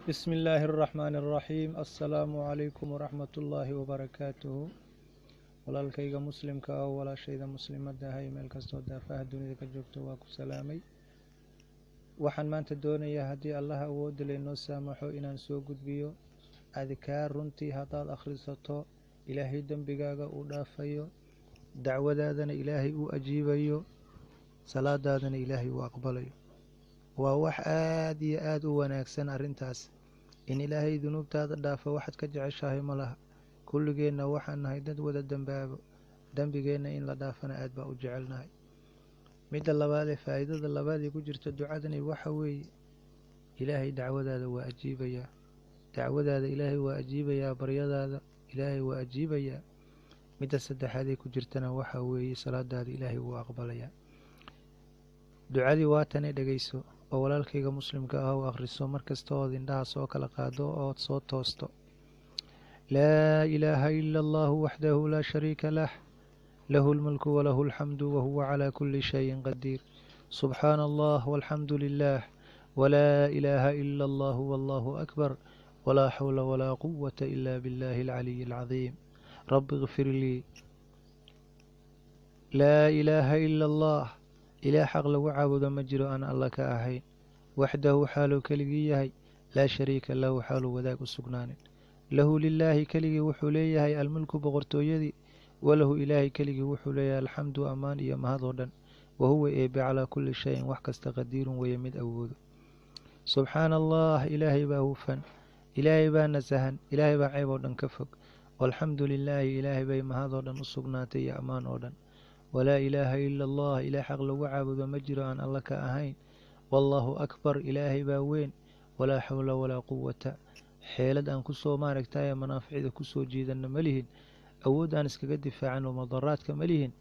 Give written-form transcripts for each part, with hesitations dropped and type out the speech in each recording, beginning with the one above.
بسم الله الرحمن الرحيم. السلام عليكم ورحمة الله وبركاته. Walaalkayga Muslimka ah, walaashayda Muslimadda ahay, meel kastoo daafaha dunida ka joogto, waa ku salaamay. Waxaan maanta doonayaa, haddii Allaha awoodda laynoo saamaxo, inaan soo gudbiyo adkaar runtii haddaad akhrisato Ilaahay dembigaaga uu dhaafayo, dacwadaadana Ilaahay uu ajiibayo, salaadaadana Ilaahay uu aqbalayo. Waa wax aad iyo aad u wanaagsan arrintaas. In Ilaahay dunuubtaada dhaafo waxaad ka jeceshahay ma laha. Kulligeenna waxaan nahay dad wada dembaabo, dembigeenna in la dhaafana aad baa u jecelnahay. Midda labaad ee faa'iidada labaad ee ku jirta ducadani waxa weeye, Ilaahay dacwadaada waa ajiibayaa. Dacwadaada Ilaahay waa ajiibayaa, baryadaada Ilaahay waa ajiibayaa. Midda saddexaad ee ku jirtana waxa weeye, salaadaada Ilaahay wuu aqbalayaa. Ducadii waa tane, dhegeyso oo walaalkayga Muslimka ah u akhriso mar kasta ood indhaha soo kala qaado ood soo toosto. Laa ilaaha ila allahu waxdahu laa shariika lah, lahu lmulku walahu alxamdu wahuwa calaa kuli shayin qadiir. Subxaana Allah walxamdu lilah walaa ilaaha ila allahu wallahu akbar walaa xawla walaa quwata ila billahi alcaliyi alcadiim. Rabbi ikfir lii. Laa ilaaha ila Allah, ilaah xaq lagu caabudo ma jiro aan Alla ka ahayn. Waxdahu, xaaluu keligii yahay. Laa shariika lahu, xaaluu wadaag u sugnaanin. Lahu, lilaahi keligii wuxuu leeyahay, almulku, boqortooyadii. Walahu, Ilaahay keligii wuxuu leeyahay, alxamdu, ammaan iyo mahad oo dhan. Wahuwa eebe calaa kulli shayin, wax kasta, qadiirun weeye, mid awoodo. Subxaana Allah, Ilaahay baa hufan, Ilaahay baa nasahan, Ilaahay baa ceeb oo dhan ka fog. Walxamdu lilaahi, Ilaahay bay mahad oo dhan u sugnaatay iyo ammaan oo dhan. Walaa ilaaha ila Allah, ilaah xaq lagu caabudo ma jiro aan Alla ka ahayn. Wallaahu akbar, Ilaahay baa weyn. Walaa xawla walaa quwata, xeelad aan kusoo maaragtay manaaficda kusoo jiidanna ma lihin, awood aan iskaga difaacano madaraadka ma lihin,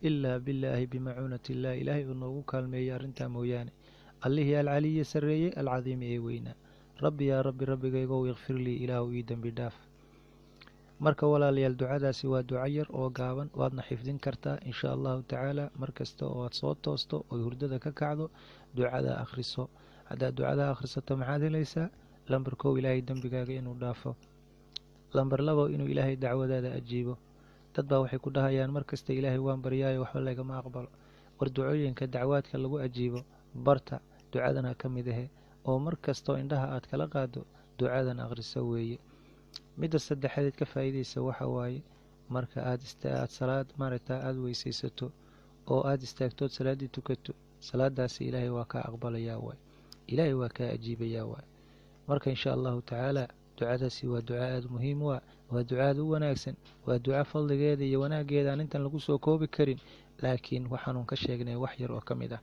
ilaa billaahi, bimacuunati illah, Ilaahay uu noogu kaalmeeyey arrintaa mooyaane, Allihii alcaliyi sarreeyey, alcadiimi ee weynaa. Rabbi yaa Rabbi, Rabbigaygow, ikfir lii, Ilaahu ii dembi dhaaf. Marka walaalayaal, ducadaasi waa duco yar oo gaaban, waadna xifdin kartaa insha Allahu tacaala. Mar kasta oo aad soo toosto ood hurdada ka kacdo, ducada akhriso. Haddaad ducada akhrisato, maxaad helaysaa? Lambar 1, Ilaahay dembigaaga inuu dhaafo. Lambar 2, inuu Ilaahay dacwadaada ajiibo. Dad baa waxay ku dhahayaan mar kasta, "Ilaahay waan baryaayo, waxba lagama aqbalo." War ducooyinka dacwaadka lagu ajiibo barta, ducadana ka mid ahe, oo mar kastoo indhaha aad kala qaado ducadan akhriso weeye. Midda saddexadeed ka faa'iidaysa waxa waaye, marka aad salaad maaragta aada weysaysato oo aada istaagtood salaaddii tukato, salaadaasi Ilaahay waa kaa aqbalayaa waay, Ilaahay waa kaa ajiibayaa waay. Marka insha Allahu tacaala, ducadaasi waa duca aada muhiim u ah, waa duca aada u wanaagsan, waa duca fadligeeda iyo wanaaggeeda aan intan lagu soo koobi karin, laakiin waxaanuun ka sheegnay wax yar oo ka mid ah.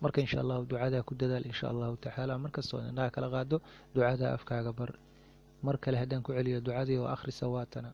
Marka insha Allahu ducadaa ku dadaal insha Allahu tacaala. Markastoo indhaha kala qaado, ducadaa afkaaga bar. Mar kale haddaan ku celiyo ducadii oo akhrisa, waatana.